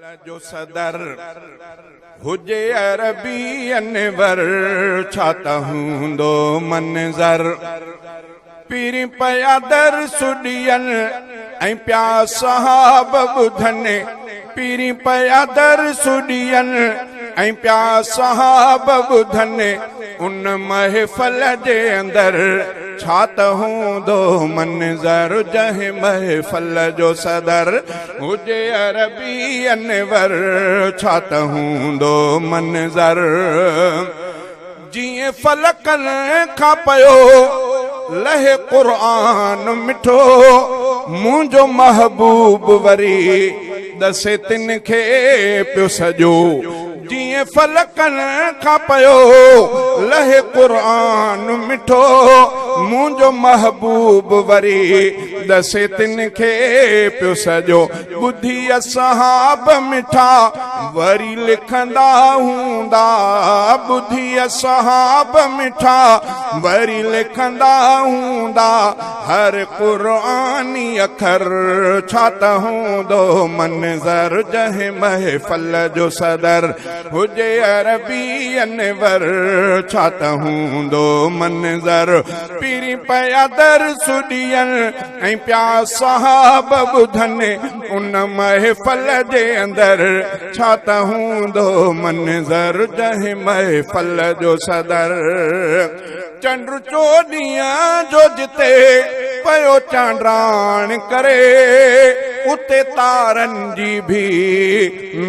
جو صدر هجي عربي انور، ڇا ته هوندو منظر. پيرين پيا درس ڏين ۽ پيا صحاب ٻڌن، پيرين پيا درس ڏين ۽ پيا صحاب ٻڌن، ان محفل جي اندر ڇا ته هوندو منظر. جنهن محفل جو صدر هجي عربي انور، ڇا ته هوندو منظر. جيئن فلڪن کان پيو لهي قرآن مٺو، منهنجو محبوب وري ڏسي تن کي پيو سڄو. جيئن فلڪن کان پيو لهي قرآن مٺو، منهنجو محبوب وري ڏسي تن کي پيو سڄو. ٻڌي اصحاب مٺا وري لکندا هوندا، ٻڌي اصحاب مٺا وري لکندا هوندا هر قرآني اکر، ڇا ته هوندو منظر. جنهن محفل جو صدر هجي عربي انور، ڇا ته هوندو منظر. پيرين پيا درس ڏين ۽ پيا صحاب ٻڌن، ان محفل جي اندر ڇا ته هوندو منظر. جنهن محفل جو صدر چنڊ چوڏهينء جو جتي پيو چانڊراڻ ڪري، اتي تارن جي ڀي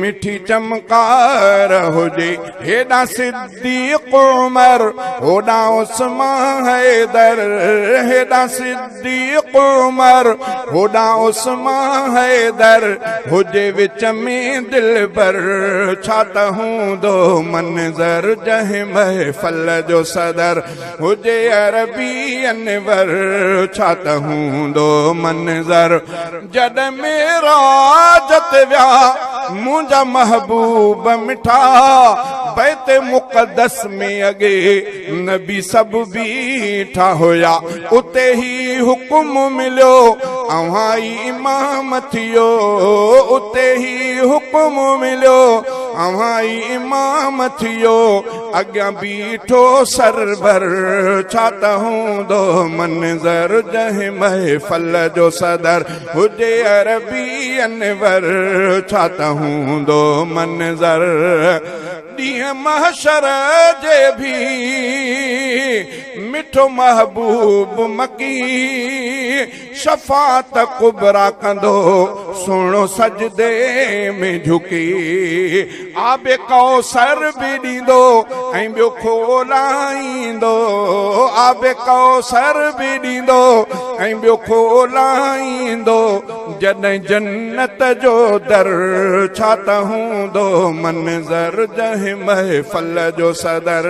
مٺي چمڪار هجي. هيڏانهن صديق عمر، هوڏانهن عثمان حيدر، هيڏانهن صديق عمر، هوڏانهن عثمان حيدر، هجي وچ ۾ دلبر، ڇا ته هوندو منظر. جنهن محفل جو صدر هجي عربي انور، ڇا ته هوندو منظر. جڏهن معراج تي ويا منهنجا محبوب مٺا، بيت مقدس ۾ اڳي نبي سڀ بيٺا هيا، اتي هي حڪم مليو اوهان ئي امام ٿيو، اتي هي حڪم مليو اوهان ئي امام ٿيو، اڳيان بيٺو سرور، ڇا ته هوندو منظر. جنهن محفل جو صدر هجي عربي انور، ڇا ته هوندو منظر. ڏينهن محشر جي ڀي مٺو محبوب مڪي، شفاعت ڪبريٰ ڪندو سهڻو سجدي ۾ جهڪي. آب ڪوثر به ڏيندو ۽ ٻيو کولائيندو، آب ڪوثر به ڏيندو ۽ ٻيو کولائيندو، جڏهن جنت جو در، ڇا ته هوندو منظر. جنهن محفل جو صدر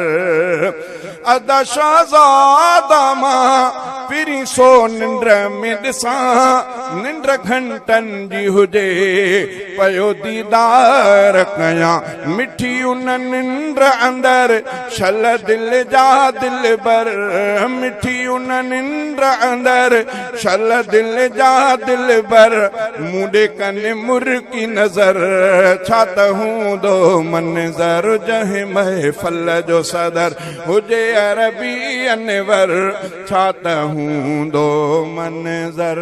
ادا شهزادا مان پرين سو ننڊ ۾ ڏسان، ننڊ گهنٽن جي هجي پيو ديدار ڪيان. مٺي ان ننڊ اندر شل دل جا دلبر، مٺي ان ننڊ اندر شل دل جا دلبر، مون ڏي ڪن مرڪي نظر، ڇا ته هوندو منظر. جنهن محفل جو صدر هجي عربي انور، ڇا ته هوندو منظر.